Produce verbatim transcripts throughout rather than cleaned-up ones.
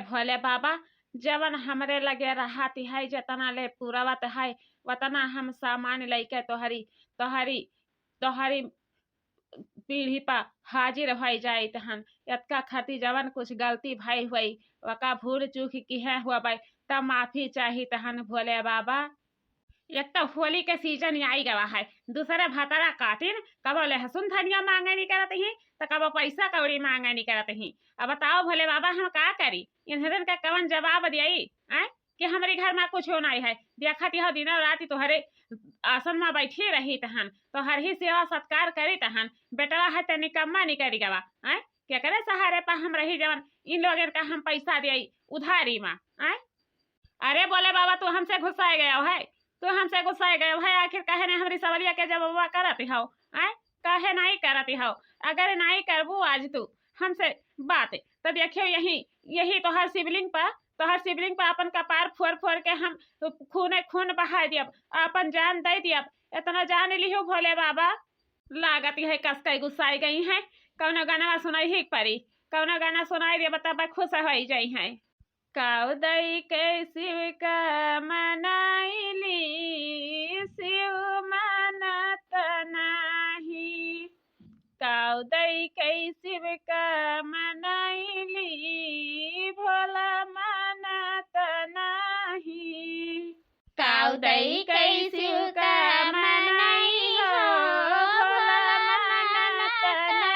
भोले बाबा, जवन हमरे लगे रहत है, जतना ले पुरवत है, वतना हम सामान लइके तोहरी, तोहरी, तोहरी पीढ़ी पर हाजिर होइ जाइत हन। एतका खातिर जवन कुछ गलती भई हुई, ओका भूल चूक किहे हुआ बाई, त माफी चाहित हन भोले बाबा। एक तो होली के सीजन आई गवा है, दूसरे भतारा काटिन, कबो लहसुन धनिया मांगे नहीं करत ही, तो कबो पैसा कौड़ी मांगे नहीं करत ही। अब बताओ भोले बाबा, हम का करी? इन्हरन का कवन जवाब दियाई, आय? कि हमरे घर में कुछ हो नहीं है, देखत यह दिनों रात तोहरे आसन में बैठी रही तहन, तोहर ही सेवा सत्कार करी तहन, बेटवा है ते निकम्मा नहीं करी गवा, आय? केकरे सहारे पर हम रही जवन इन लोगन का हम पैसा दियाई उधारी में, आय? अरे भोले बाबा, तू हमसे गुस्साए गया है, तू हमसे गुस्साए गया है। आखिर काहे ने हमरी सवलिया के जवाबवा करत हौ, आय? काहे नहीं करत हौ? अगर नहीं करबू आज तू हमसे बात, तो देखियो यही, यही तोहर शिवलिंग पर, तोहर शिवलिंग पर अपन कपार फोड़ फोड़ के हम खूने खून बहा दियब, अपन जान दे दियब। इतना जान लिहो भोले बाबा। लागत है कसके गुस्साई गई है, कौनो गाना सुनाई ही परी, कौनो गाना सुनाई दे, बता खुश हो जाई है। काऊ दई के शिव का मनाइली, शिव मानत नाही। काऊ दई के शिव का मनाइली, भोला मानत नाही। काऊ दई के शिव का मनाई हो, भोला मानत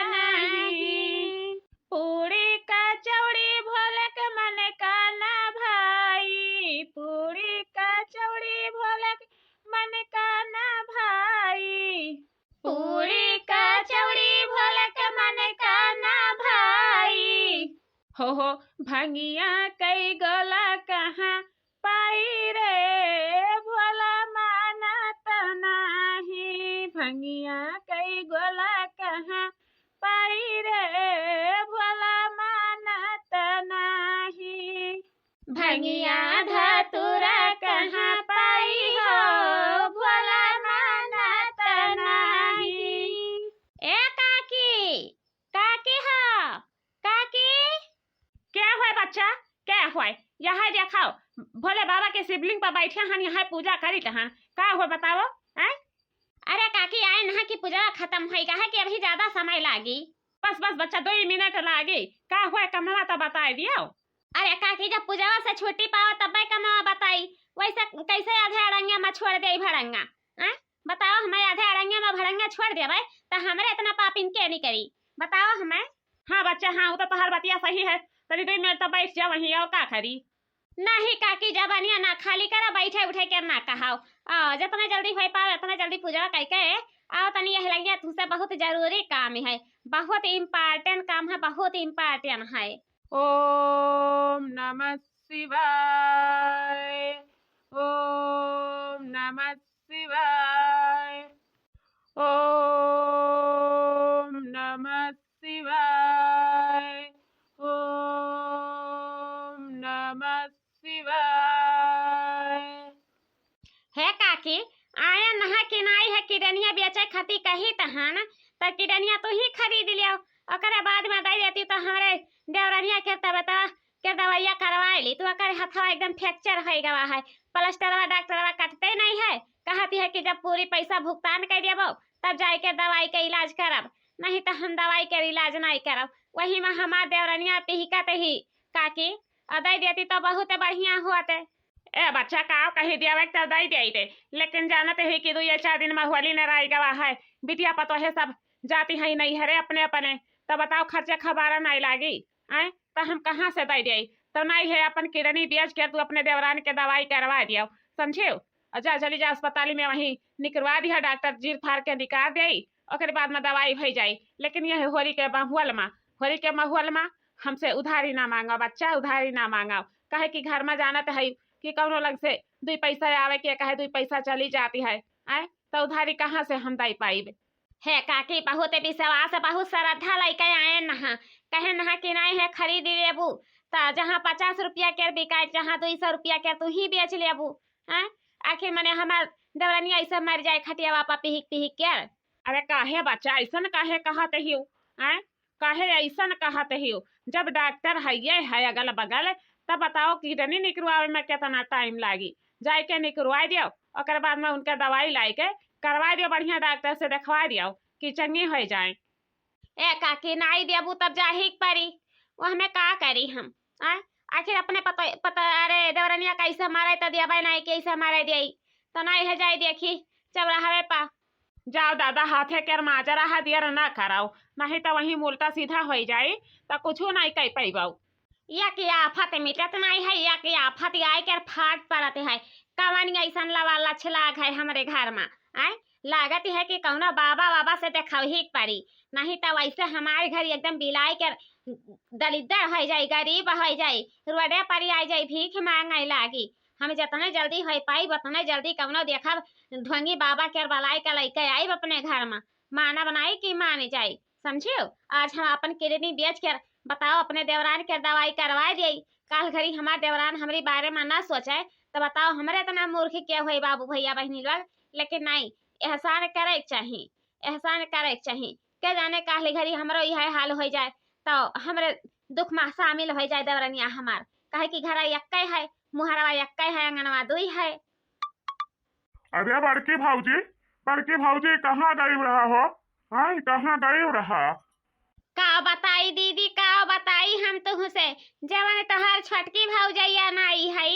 नाही। पूड़ी कचौड़ी भोले के मन का ना भाई, पूड़ी कचौड़ी भोले के मन का ना भाई। पूड़ी कचौड़ी भोले के मन का ना भाई। हो हो, भंगिया कई गोला कहाँ पाई रे, भोला मानत नाही। भंगिया कई गोला कहाँ पाई रे, भोला मानत नाही। भंगिया धतूरा कहाँ पाई हो, भोला मानत नाही। ए काकी, काकी हो, काकी। क्या हुआ बच्चा, क्या हुआ? यहाँ देखाओ, भोले बाबा के शिवलिंग पर बैठे हन, यहाँ पूजा करित हन। का हुआ बताओ, हैं? अरे काकी, आए नहा की पूजा खत्म होई गा है कि अभी ज्यादा समय लागी? बस बस बच्चा, दो ही मिनट लागी। का हुआ कमवा तो बताए दियो। अरे काकी, जब पूजावा से छुट्टी पाओ तब्बे कमवा बताई, वैसे कैसे आधे अड़ंगिया में छोड़ दे भड़ंगा? हैं? बताओ, हमें आधे अड़ंगिया में भड़ंगा छोड़ देबे त हमरे इतना पापिन के नहीं करी? बताओ हमें। हाँ बच्चा, हाँ, वो तो तोहार बतिया सही है। तनी दो मिनट तो बैठ जा वहीं, और का करी? नहीं काकी, जबानिया ना खाली करा, बैठे उठे के ना कहाओ। आ, जितना जल्दी हो पाओ उतना जल्दी पूजा कई के आओ तनी। यह लगिया तुमसे बहुत जरूरी काम है, बहुत important काम है, बहुत important है। ओम नमः शिवाय, ओम नमः शिवाय, ओम नमः शिवाय, ओम नमः शिवाय। हे काकी, आया नहा किनाई है किडनिया बेचे खाती कही तहन, त किडनिया तू ही खरीद लियो, ओकरे बाद में दे देती तो हमरे देवरनिया के तबतवा के दवाइया करवाए ली। तू ओकर हथवा एकदम fracture होई गवा है, प्लास्टरवा डॉक्टरवा कटते नहीं है, कहती है कि जब पूरी पैसा भुगतान कर देबो तब जाए के दवाई के इलाज करब, नहीं तो हम दवाई के इलाज नहीं करब। वही में हमार देवरनिया पिहकत ही काकी, और दे देती तो बहुत बढ़िया होते। ए बच्चा, का कही दिया, एक तो दे दे दे, लेकिन जानते ही कि दो या चार दिन में होली न रह गवा है, बिटिया पतोहे सब जाती है नहीं हरे अपने अपने, तो बताओ खर्चा खबारा नहीं लागी, आए तो हम कहाँ से दे दे? तो नहीं है, अपन किडनी बेच के तू अपने देवरान के दवाई करवा दियो, समझियो? और जा जल्दी जा अस्पताल में, वहीं निकलवा दिया, डॉक्टर चीर फाड़ के निकाल दे, ओकरे बाद में दवाई भई जाई। लेकिन यह होली के माहौल में, होली के माहौल में हमसे उधारी ना मांगा बच्चा, उधारी ना मांगा, काहे कि घर में जानत है कि कौनो लग से दुई पैसा आवे के कहे दुई पैसा चली जाती है, आए तो उधारी कहाँ से हम दे पाइब? हे काकी, बहुत विश्वास, बहुत श्रद्धा लइके आए नहा, कहे नहा कि नहीं है खरीद लेबू, त जहाँ पचास रुपया के बिकाए, जहाँ दुई सौ रुपया के तू ही बेच लेबू, हैं? आखिर मने हमार देवरनिया ऐसे मर जाए खटियावा पर पिहिक पिहिक के। अरे काहे बच्चा, ऐसन काहे कहत हियो, हैं? काहे ऐसन कहत हियो? जब डॉक्टर हइये है अगल बगल, तब बताओ, किडनी निकरवावे में केतना टाइम लागी? जाए के निकरवाइ दियो, ओकर बाद में उनके दवाई लाए के करवाइ दियो, बढ़िया डॉक्टर से देखवाइ दियो कि चंगी होइ जाए। ए काकी, नाई देबू तब जाही के परी, वो हमें का करी हम? आय, आखिर अपने पता, पता, अरे देवरनिया कैसे मारे त देबै नाई, कैसे मारे देई? त नाई है जाई देखी चौराहवे पा। जाओ दादा, हाथे केर माजरा हा, देर ना कराओ, नहीं त वहीं उल्टा सीधा होइ जाई, त कुछू नाई कह पैबौ। या कि आफत मिटत नाई है, या कि आफत आए के फाट पड़त है। कवन ऐसन लवा लछलाग है हमरे घर में? आय, लागत है कि कौनो बाबा बाबा से देखौही के पड़ी, नहीं त वैसे हमारे घर एकदम बिलाई के दलिद्दर होइ जाई, गरीब होइ जाई, रोडे पर आ जाई, भीख मांगे लागी। हम जतने जल्दी होइ पाई, उतने जल्दी कौनो देखब, ढोंगी बाबा के बलाई के लइके आइब अपने घर में, मानब नाई कि मान जाई, समझियो? आज हम अपन किडनी बेच के, बताओ, अपने देवरान के दवाई करवाए दिए। काल घड़ी हमार देवरान हमरी बारे में ना सोचे, तो बताओ, हमरे इतना मूर्ख के होई बाबू, भैया, बहिनी लोग? लेकिन नहीं, एहसान करे के चाही, एहसान करे के चाही। के जाने काल घड़ी हमरो यह हाल हो जाए, तो हमरे दुख में शामिल हो जाए देवरनिया हमार, काहे कि घरा यक्के है, मुहरवा यक्के है, अंगनवा दुई है। अरे बड़की भौजी, बड़की भौजी, कहाँ गई रहा हो? हाँ, कहाँ गई रहा? का बताई दीदी, का बताई हम तुहसे, जवन तोहार छोटकी भौजैया नाई है,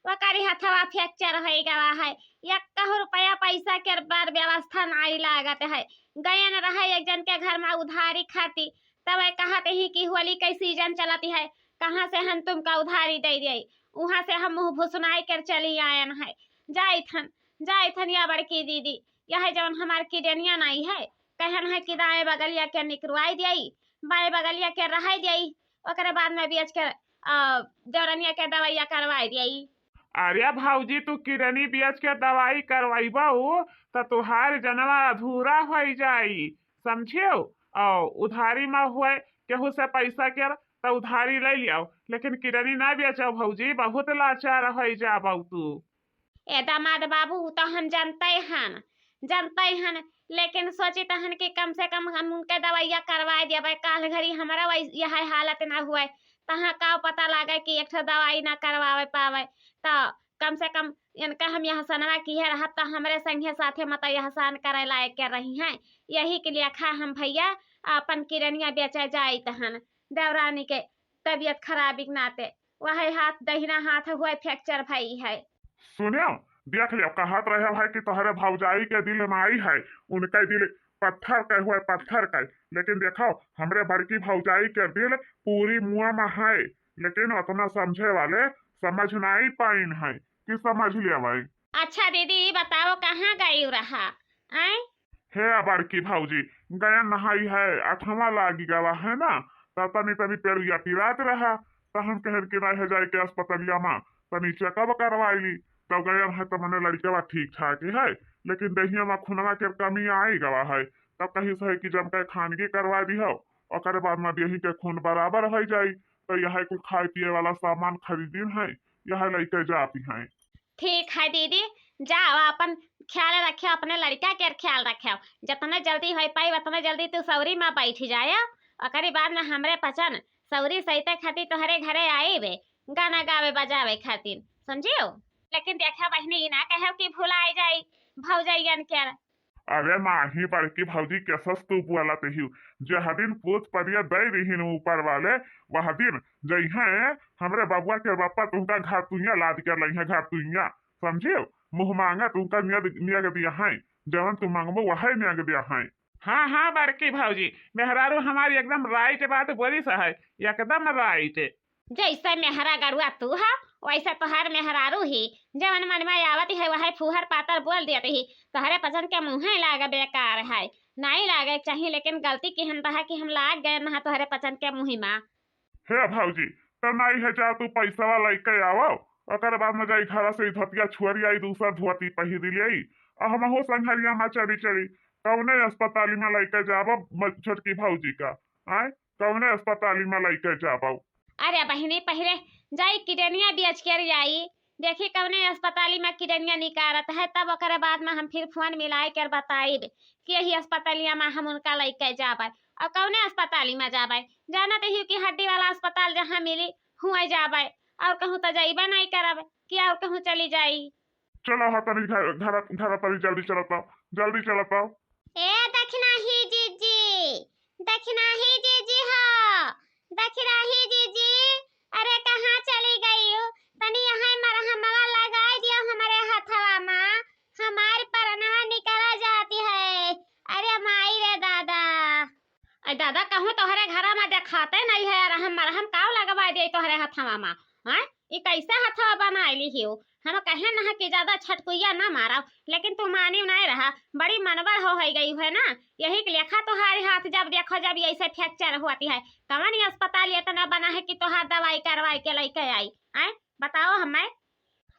ओकरी हथवा फ्रैक्चर होइ गवा है। एक कहू रुपया पैसा के बार व्यवस्था नाई लागत है। गयन रहे एक जन के घर में उधारी खाती, तब कहत ही कि होली के सीजन चलत है, कहाँ से हम तुमका उधारी दे दिए? वहाँ से हम मुँह भुसनाई कर चली आयन है। जाइत हन, जाइत हन या बड़की दीदी, यह जवन हमार किडनिया नाई है, कहन है कि दाएं बगलिया के निकरवाई दियाई, बाएं बगलिया के रहाई दियाई, ओकरे बाद में बेच के, आ, देवरनिया के दवाइया करवाई दियाई। अरे भौजी, तू किडनी बेच के दवाई करवाइबू, त तुहार जनवा अधूरा होइ जाई, समझियो? और उधारी में हुए केहू से पैसा के, त उधारी ले लियो, लेकिन किडनी ना बेचो भौजी, बहुत लाचार होइ जाबो तू। ए दामाद बाबू, उ तो हम जानते हन, जानते हन, लेकिन सोचित हन कि कम से कम हम उनके दवाइया करवाए देबै। काल घड़ी हमरा वै-, यह हालत ना हुए, तहाँ का पता लागे कि एक ठो दवाई ना करवावे पावे। तो कम से कम इनका हम एहसनवा किहे रहब, तो हमरे संगे साथे मत एहसान करे लायक के रही हैं। यही के लिए खा हम भैया अपन किडनिया बेचे जाइत हन, देवरानी के तबीयत खराबी के नाते। वही हाथ, दहिना हाथ हुए फ्रैक्चर भई है। सुनियो, देख लियो, कहत रहे भाई कि तोहरे भौजाई के दिल नाई है, उनके दिल पत्थर के हुए, पत्थर के। लेकिन देखो, हमरे बड़की भौजाई के दिल पूरी मुआ में है, लेकिन उतना समझे वाले समझ नाई पाइन है कि समझ लेवे। अच्छा दीदी, ई बताओ, कहाँ गई रहा? आय? हे बड़की भौजी, गयन नहाई है, अठवा लागी गवा है ना, त तनी तनी पेड़िया पिरात रहा, त हम कहन कि नहीं है जाए के अस्पतालिया में तनी चेकअप करवाई ली। तब गयन है त मने लड़कवा ठीक ठाक ही है, लेकिन देहिया में खूनवा के कमी आई गवा है। तब कही सहे कि जम के खानगी करवा दी हो, ओकरे बाद में देही के खून बराबर हो जाई, तो यह कुल खाए पिए वाला सामान खरीदिन है, यह लइके जाती हैं। ठीक है दीदी, जाओ, अपन ख्याल रखियो, अपने लड़का के ख्याल रखियो। जितने जल्दी हो पाई, उतने जल्दी तू सौरी में बैठ जाए। ओकरी बाद में हमरे पचन सौरी सहिते खातिर तोहरे घरे आईबे, गाना गावे बजावे खातिर, समझियो? लेकिन देखा बहिनी, ई ना कहो कि भुलाए जाई भौजैयन के। अरे नाही बड़की भौजी, कैसस तू बोलत हिउ? जह दिन पूत परिया दे दिहिन ऊपर वाले, वह दिन जइहे हमरे बबुआ के बापा तुमका घर तुइया लाद के लइहे, घर तुइया, समझियो? मुँह मांगा तुमका नियद, नियग दिया है, जवन तू मांगबो वही नियग दिया है। हाँ, हाँ, बड़की भौजी, मेहरारू हमारी एकदम राइट बात बोली स है, एकदम राइट। जैसे मेहरा गरुआ तू ह, वैसे तोहार मेहरारू ही। जवन मन में आवत है, वह फूहर पातर बोल देत ही। तोहरे पचन के मुँहे लागे बेकार है, नाई लागे के चाही, लेकिन गलती किहन रहा कि हम लाग गए नहा तोहरे पचन के मुँही मा। हे भौजी, त नाई है जा तू पैसवा लइके आवो, ओकर बाद में जाई घरा से ई धोतिया छुअरी आई, दूसर धोती पहिरी लेई, आ हमहू संघरिया में चली चली। कौने अस्पताली में लइके जाबो म-, छोटकी भौजी का? आय, कौने अस्पताली में लइके जाबो? अरे बहिनी, पहिले जाई किडनिया बेच के आई, देखी कौने अस्पताली में किडनिया निकारत है, तब ओकरे बाद में हम फिर फोन मिलाए के बताइब कि यही अस्पतालिया में हम उनका लइके जाबे। और कौने अस्पताली में जाबे? जानत ही कि हड्डी वाला अस्पताल जहाँ मिली, हुआं जाबे। और कहूँ तो जाइबे नहीं करब कि और कहूँ चली जाई। चलो, हाँ, तनी घर, घर, घर तनी जल्दी चलत आओ, जल्दी चलत आओ। ए दखिनाही जीजी, दखिनाही जीजी हो, दखिनाही जीजी, अरे कहाँ चली गई हो? तनी यहाँ मरहमवा लगाई दियो हमरे हथवा मा, हमार परनवा निकला जाती है। अरे माई रे दादा। अरे दादा, कहूँ तोहरे घरा मा देखाते नहीं है यार, हम मरहम काव लगवा दिए तोहरे हथवा मा? हैं? ई कैसे हथवा बनाए ली हो? हम कहे न है कि ज्यादा छटकुइया ना मारव, लेकिन तू मानिव नहीं रहा, बड़ी मनवर हो है गई है ना, यही के लेखा तोहारी हाथ जब देखो जब ऐसे फ्रैक्चर होती है। कवन ये अस्पताल इतना बना है कि तोहार दवाई करवाई के लेके आई, आए बताओ हमें?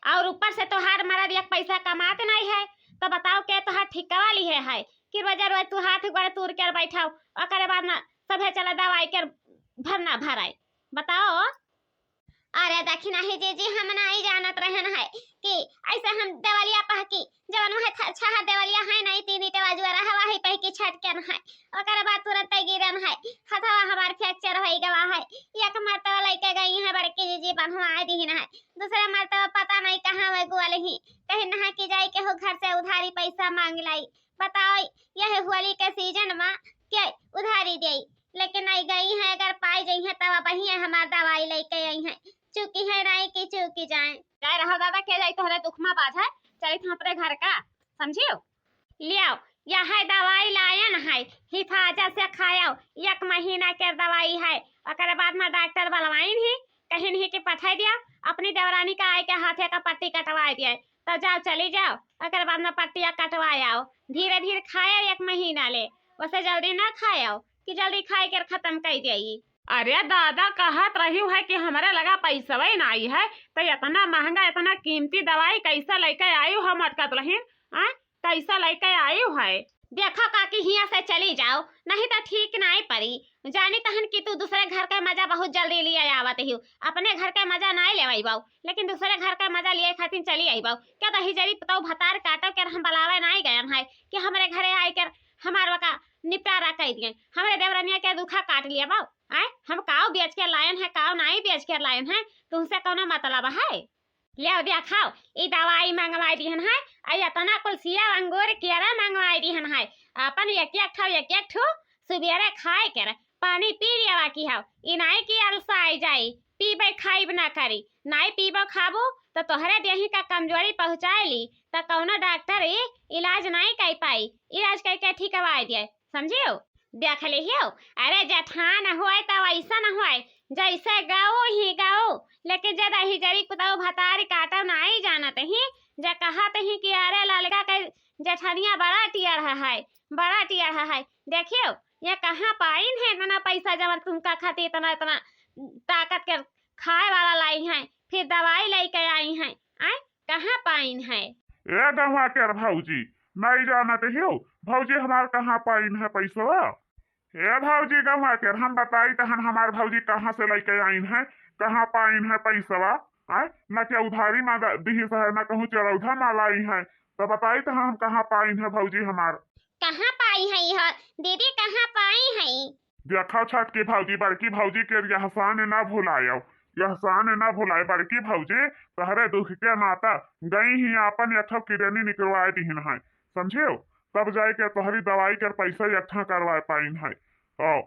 और ऊपर से तोहार मरद एक पैसा कमात नहीं है, तो बताओ के तोहार ठिकावा ली है, है कि रोज रोज तू हाथ गोड़ तूर के बैठाओ, ओकरे बाद ना सभे चला दवाई के भरना भराए, बताओ। अरे दखिनाही जीजी, हम नहीं जानत रहन है कि ऐसे हम देवलिया पहकी, जवन वह छ-, छह देवलिया है नहीं, तीन इटवा जुआरा हवा है पहकी छटकन है, ओकर बाद तुरंत गिरन है, हथवा हमार फ्रैक्चर हो गवा है। एक मरतवा लेके गई है बड़की जीजी, बंधवा दीन है, दूसरे मरतवा पता नहीं कहाँ वह गुअल ही, कहीं नहा कि जाए के हो घर से उधारी पैसा मांग लाई। बताओ, यह होली के सीजन मा के उधारी दे, लेकिन आई गई है, अगर पाई जाई है तब वही है हमार दवाई लेके आई है, चुकी है नहीं कि चुकी जाए। जाए रहो दादा, के जाई तोहरे दुख मा बाझे, चली हम अपने घर का, समझियो? लियाओ, यह दवाई लायन है, हिफाजत से खायो, एक महीना के दवाई है, ओकर बाद मा डॉक्टर बलवाइन ही, कहिन ही कि पठाई दिया, अपनी देवरानी का आए के हाथे का पट्टी कटवाए दिया, तो जाओ, चली जाओ, ओकर बाद मा पट्टिया कटवाए आओ, धीरे धीरे खायो एक महीना ले, वैसे जल्दी ना खायो कि जल्दी खाए के खत्म कर देई। अरे दादा, कहत रही है कि हमरे लगा पैसवे नाई है, तो इतना महंगा, इतना कीमती दवाई कैसे लेके आई हो, हम अटकत रही, आ? कैसे लेके आई है? देखो काकी, हियाँ से चली जाओ, नहीं तो ठीक नाई परी। जानी तहन कि तू दूसरे घर के मजा बहुत जल्दी लिए आवत ही, अपने घर के मजा नाई लेवाई बाऊ, लेकिन दूसरे घर के मजा लिए खातिर चली आई बाऊ। क्या तो हिजरी पतऊ भतार काटो के हम बलावे नाई गयन है कि हमरे घरे आए के हमार वका निपटारा कर दिए, हमरे देवरनिया के दुखा काट लिया बाऊ। आए, हम काव बेच के लायन है, काव नाई बेच के लायन है, तुमसे कौनो मतलब है? ले दिया खाओ, ई दवाई मंगवाई दिहन है, आ इतना कुल सेव अंगूर केरा मंगवाई दिहन है, अपन एक एक ठो, एक एक ठो सुबेरे खाए के रहे, पानी पी लिया बाकी हाव, ई नाई कि अलसाई जाई, पीबे खाइब ना करी, नाई पीबो खाबो तो तोहरे देही का कमजोरी पहुँचाए ली, तो कौनो डॉक्टर ई इलाज नाई कर पाई, इलाज करके ठीक करवाए दिए, समझियो? देख लिहियो, अरे जेठान होए तो वैसन होए, जैसे गाओ ही गाओ, लेकिन जदा हिजरी कुताऊ भतारी काटो नाई जानत ही, जे कहत ही कि अरे ललका के जेठनिया बड़ा टियर है, बड़ा टियर है। देखियो, ये कहाँ पाइन है इतना पैसा जवन तुमका खातिर इतना, इतना ताकत के खाए वाला लाई है, फिर दवाई लेके आई है, आए? कहाँ पाइन है? ए गंवा के भौजी, नहीं जानत हियो भौजी हमार कहाँ पाइन है पैसवा? ए भौजी गंवा के, हम बताई तहन हमार भौजी कहाँ से लेके आइन है, कहाँ पाइन है पैसवा? आय, न क्या उधारी मांगा दिहिस है, न कहूँ चरौधा मालाई है, तो बताई तहन हम कहाँ पाइन है भौजी हमार। कहाँ पाई है यह? दीदी कहाँ पाई है? देखो छोटकी भौजी, बड़की भौजी के एहसान ना भुलायो, एहसान ना भुलाए। बड़की भौजी तोहरे दुख के माता गई ही, आपन एक ठो किडनी निकलवाए दिहिन है, समझियो? तब जाए के तोहरी दवाई के पैसा इकट्ठा करवाए पाइन है। और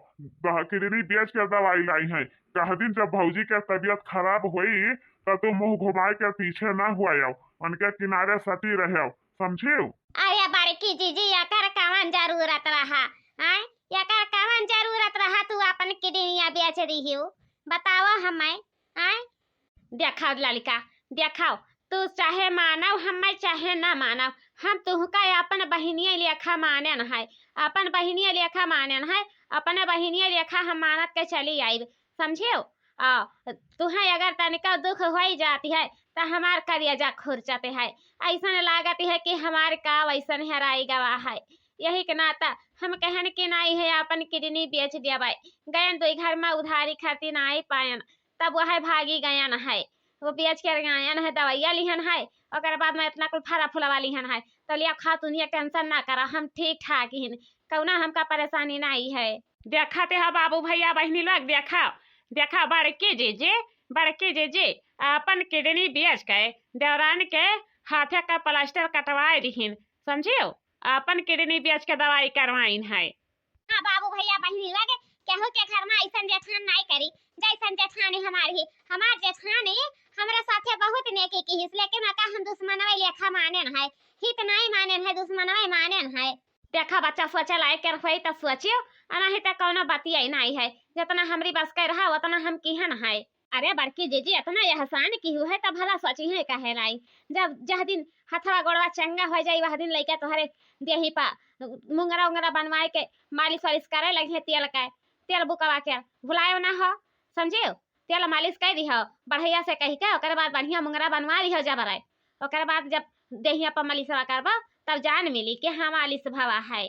दह-, किडनी बेच के दवाई लाई है। कह दिन जब भौजी के तबीयत खराब होई, तब तू मुंह घुमाए के पीछे ना हुआ, उनके किनारे सटी रहे, समझियो? अरे बड़की जीजी, एकर कवन जरूरत रहा? आय, एकर कवन जरूरत रहा तू अपन किडनिया बेच दिहियो? बताओ हमें, आय? देखाओ ललिका, देखाओ, तू चाहे मानव हमें चाहे ना मानव, हम तुहका अपन बहिनिया लेखा मानेन है, अपन बहिनिया लेखा मानेन है, अपने बहिनिया लेखा हम मानत के चली आइब, समझियो? आ, तुहें अगर तनिका दुख होई जाती है, त हमार करेजा खुरचत है। ऐसन लागत है कि हमार का वैसन हेराई गवा है। यही के नाता हम कहन कि नाई है, आपन किडनी बेच देबै। गयन दुई घर में उधारी खातिर नाई पायन, तब वह भागी गयन है। वो बेच के गयन है, दवाइया लिहन है, ओकर बाद में इतना कुल फरा फुलवा लिहन है। तो लिया खा, तू निया टेंशन ना करा, हम ठीक ठाक हिन, कौना हमका परेशानी नाई है। देखा ते हा बाबू भैया बहिनी लोग, देखा, देखा बड़की जीजी, बड़की जीजी, आपन किडनी बेच के देवरान के हाथे का प्लास्टर कटवाए दिहिन, समझियो? आपन किडनी बेच के दवाई करवाइन है। हाँ बाबू भैया बहिनी लगे, केहू के घर में ऐसन जेठान नाई करी, जैसन जेठानी हमार ही। हमार जेठानी हमरे साथे बहुत नेकी की हिस, लेकिन ओका हम दुश्मनवे लेखा मानेन है, हित नाई मानेन है, दुश्मनवे मानेन है। देखा बच्चा, सोचे लायक के होई त सोचियो, आ नहीं त कौनो बतिया ही नाई है। जितना हमरी बस के रहा उतना हम किहन है। अरे बड़की जीजी, इतना एहसान किहू है त भला सोचिहैं काहे नाई। जब जह दिन हथवा गोड़वा चंगा हो जाई, वह दिन लइका तोहरे देही पा मुंगरा उंगरा बनवाए के मालिश वालिश करे लगिहैं तेल के, तेल बुकवा के, भुलायो ना हो, समझियो? तेल मालिश कर दिहो बढ़िया से कहि के, ओकरे बाद बढ़िया मुंगरा बनवा लिहो जबरे। ओकरे बाद जब देहिया पर मालिशवा करबो तब जान मिली कि हाँ मालिश भवा है।